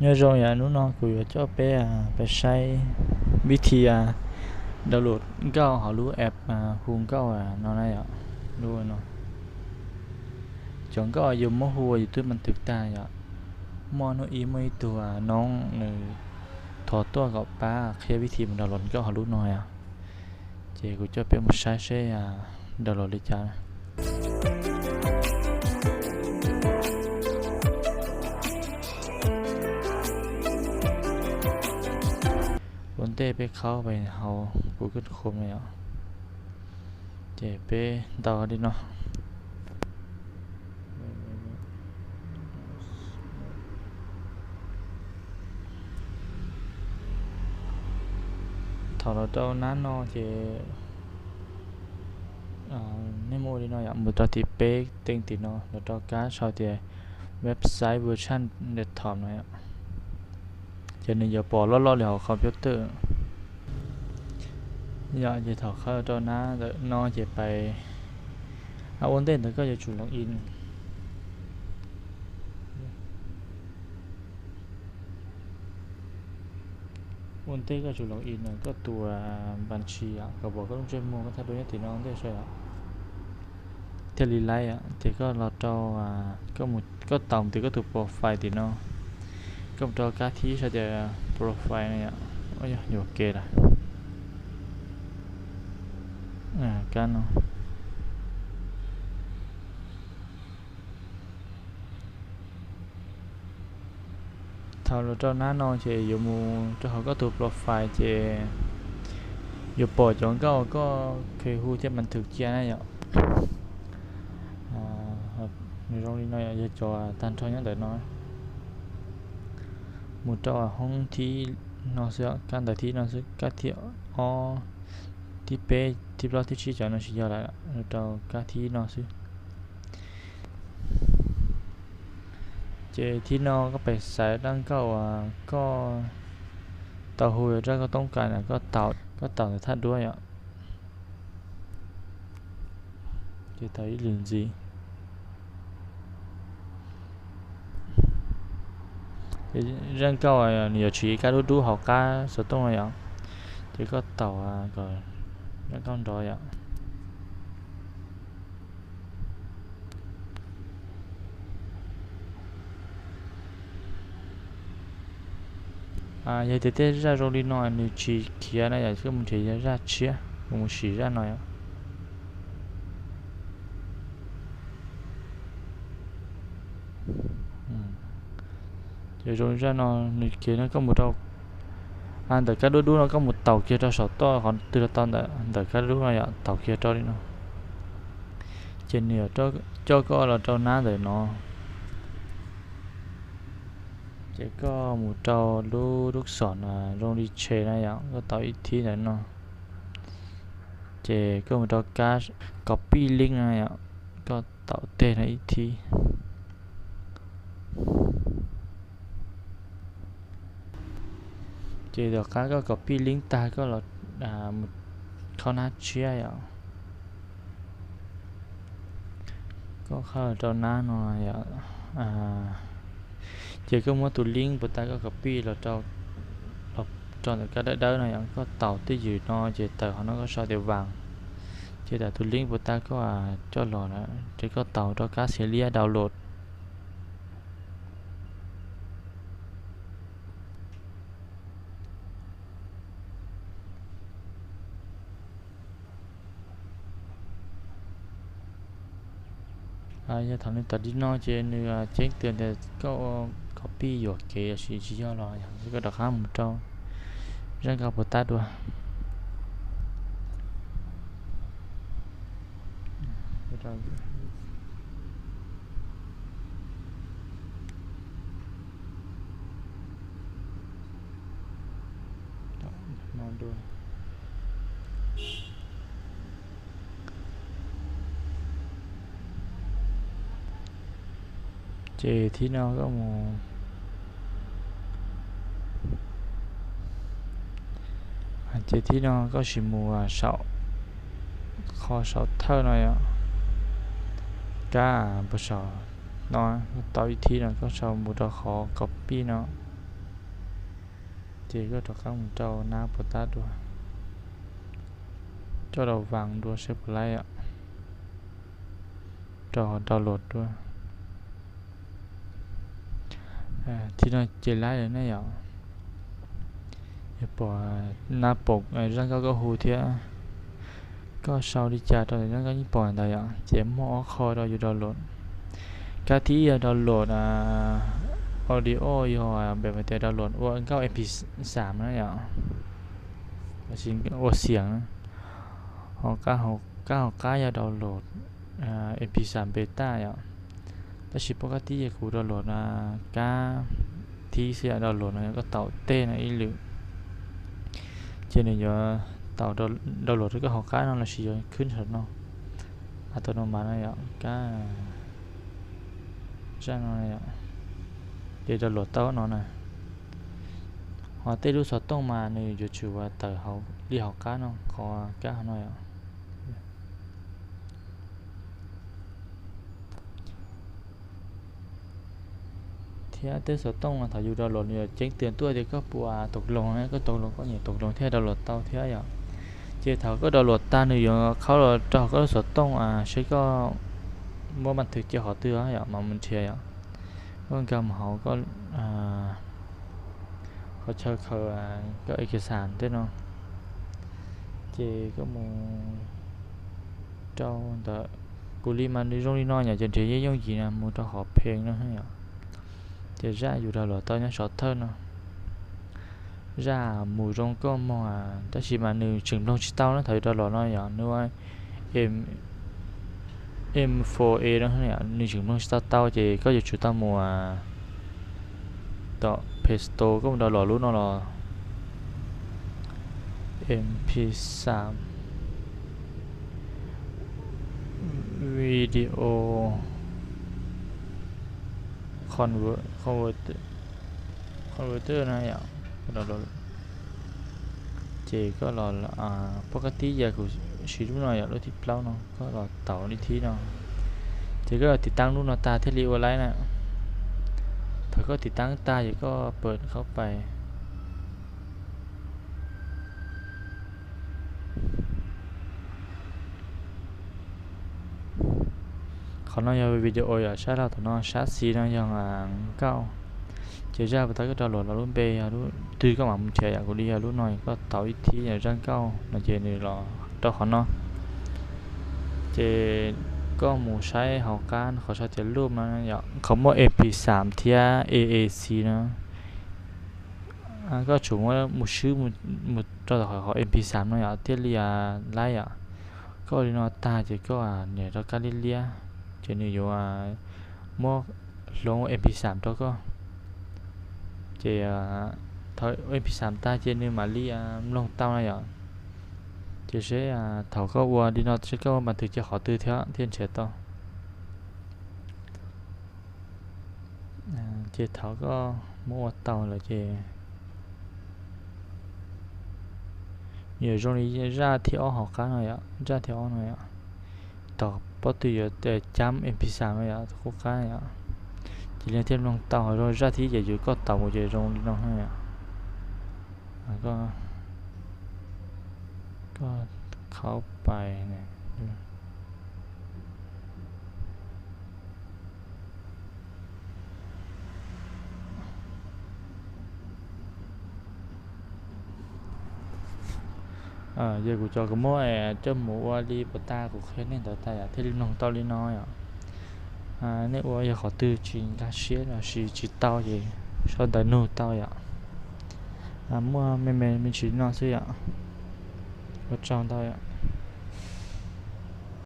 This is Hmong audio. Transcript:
Nyob zoo yom, hnub no kuv yuav coj peb pais saib vib thi download nkauj hauv lub app hu nkauj no na yom. Lub no, cov nkauj yus muab hu ua yus twb man twg tag yom. Muaj hnub ib muaj ib tug noob nws thov tuaj kom pab qhia vib thi mus download nkauj hauv lub no yom. Ces kuv coj peb mus saib seb download li cas. Ua ntej peb qhaub pais hauv Google Chrome no yom. Ces peb ntaus li no. Thaum los rau nab no ces nej mus ua li no yom, mus rau tim peb teej tim no, los rau kab sau tias website version desktop no yom. Ces nws yuav pom loj loj li hauv computer yom. Ces thaum qhib rau nab ntawm no ces pais, ua ntej ntawd koj yuav tsum log in. Ua ntej koj tsum log in koj tus npas ntshis kom pom koj lub ntsej muag koj thaij duab nyob tim no ua ntej saib os. Thiaj li laib, ces koj los rau, koj taus mus tim koj tus profile tim no. Koj mus rau kab thib saib tias profile no yom. Yuam kev lawm. Kab no. Thaum los rau nab no ces yuav mus rau hauv koj tus profile ces yuav pom cov nkauj koj kheev hu thiab mas thwm cia na yom. Nws zoo li no yom, yog cov tag nrho nyob ntawm no. Mus rau hoob thib no xwb, kab ntawv thib no xwb, kab thib ob, thib peb, thib plaub, thib tsib cov no tsis yog lawm, mus rau kab thib no xwb. Ces thib no koj pais xaiv rab nkauj uas koj tau hu, rab nkauj toob kas na, koj taus ntawm thaj duab yom. Ces taus ib lwm ntxiv. Ces zaj nkauj nws yuav tshwm ib kab dub dub hauv qab xov tooj no yom. Ces koj taus kom zaj nkauj nrov yom. Yog tias tej zaj zoo li no nws tsis khiav na yom, koj mus nrhiav zaj tshiab, kuv mus sim zaj no yom. Ces zoo zaj no nws khiav no koj mus rau ntawm kab dub dub no koj mus taus kiag rau saum toj qhov twg los tau ntawm kab dub dub no yom, taus kiag rau li no. Ces nws yuav coj koj los rau nab ntawm no. Ces koj mus rau lub lub xom zoo li tshe na yom, koj taus ib thib ntawm no. Ces koj mus rau kab copy link no yom, koj taus teg no ib thib. Ces tom qab koj copy link tag koj los mus khob nab tshiab yom. Koj khob rau nab no yom. Ces koj muab tus link puas tas koj copy los rau ntawm kab dawb dawb no yom, koj taus twj ywm no ces tawm qhov no koj sau tias vas. Ces tawm tus link puas tas koj coj los lawm ces koj taus rau kab xim liab download. Yog thaum nws tawm li no ces nws ceeb tias koj ua copy yuam kev los sis tsis yog los yog koj rov qab mus rau zaj nkauj puas tab dua. Ces thib no koj mus, ces thib no koj sim mus saum, qhov saum thawj no yom, kab puag saum no, koj taus ib thib no koj sau mus rau qhov copy no. Ces koj rov qab mus rau nab puas tab dua, coj rau vas dua saib puas laib yom. Rau download dua. Thib no ces laib lawm ne yom. Yog pom nab pom zaj nkauj koj hu thiab, koj sau li cas rau zaj nkauj yeej pom ntawd yom. Ces muaj ob qho rau yus download. Kab thib ib yog download audio, yog npe tias download ua nkauj M P xam na yom, ua xiam na. Ho kab hauv qab yog download M P xam beta yom. Tab sis pom kab thib ces kuv download kab thib xwb yom, download no yog koj taus tej no ib lwm, ces nws yuav tau download rau koj hauv qab no lossis yuav khwb saum no, a tau no mas no yom, kab zaj no yom, ces download tau no na. Ho tej lub xov tooj mas nws yuav tsum tawm hauv li hauv qab no, qhov kab hauv no yom. Thiab tej xov tooj thaum yus download nws yuav ceeb twm tuaj tias koj puas tau loos, koj tau loos koj nyem tau loos thiaj download tau thiab yom. Ces thaum koj download tag nws yuav qhab los rau koj lub xov tooj seb koj muab mas thwm cia qhov twg yom, mas mus nrhiav yom. Koj nkag mus hauv koj qhov chaw khaws koj ib ke xam tej no, ces koj mus rau ntawm, kuv li mas nws zoo li no yom, ces nrhiav yeej yooj yim na, mus rau qhov phees no yom. Ces zaj yus download tau nyob saum thawj no. Zaj mus zoo koj mog, tab sis mas nws tseem mloog tsis tau na, thaum yus download no yom, nws ua M four A no, nws tseem mloog tsis tau tau, ces koj yuav tsum tau mus tom Play Store koj mus download lub no los, M P xam video converter na yom. Ces koj los, pom kab thib yog kuv siv lub no yom, lub thib plaub no, koj los taus li thib no. Ces koj los tiv taab lub no tag thiaj li ua laib na. Thaum koj tiv taab tag ces koj pawm qhov pais. Qhov no yog video yom, sab laug tom no, sab xis no yog nkauj. Ces zaj puas tab koj rau los los lub npe yog lub twg koj mam mus nrhiav yom, kuv li yog lub no, koj taus ib thib yog zaj nkauj no ces nws los rau qhov no. Ces koj mus saib hauv qab qhov sau tias lub no yom, qhov muaj M P xam thiab A A C no. Koj tsum muab mus swb mus rau tom qhov M P xam no yom thiaj li laib yom. Koj ua li no tag ces koj nias rau kab liab liab, ces nws yuav muab hloov M P xam rau koj. Ces thaum M P xam tag ces nws mam li mloog tau na yom. Ces seb thaum koj ua li no seb koj mas twg cia qhov twg thiab thiaj nrhiav tau. Ces thaum koj muab ua tau lawm ces nws yuav zoo li zaj thib ob hauv qab no yom, zaj thib ob no yom. Thaum pob tw yuav cab M P xam no yom, qub qab yom. Ces li thiaj mloog tau, ho zoo zaj thib ces yus koj taus mus ces zoo li no yom. Koj qhov pais Yog kuv cov kuv muab coj mus ua li puas tag kuv qhia nej ntawd tag yom, thiaj li mloog tau li no yom. Nej ua yog qhov twg tsis nkag siab los sis tsis tau ces sau ntawv nug tau yom. Muaj me me me ntsis no xwb yom. Ua tsaug ntau yom.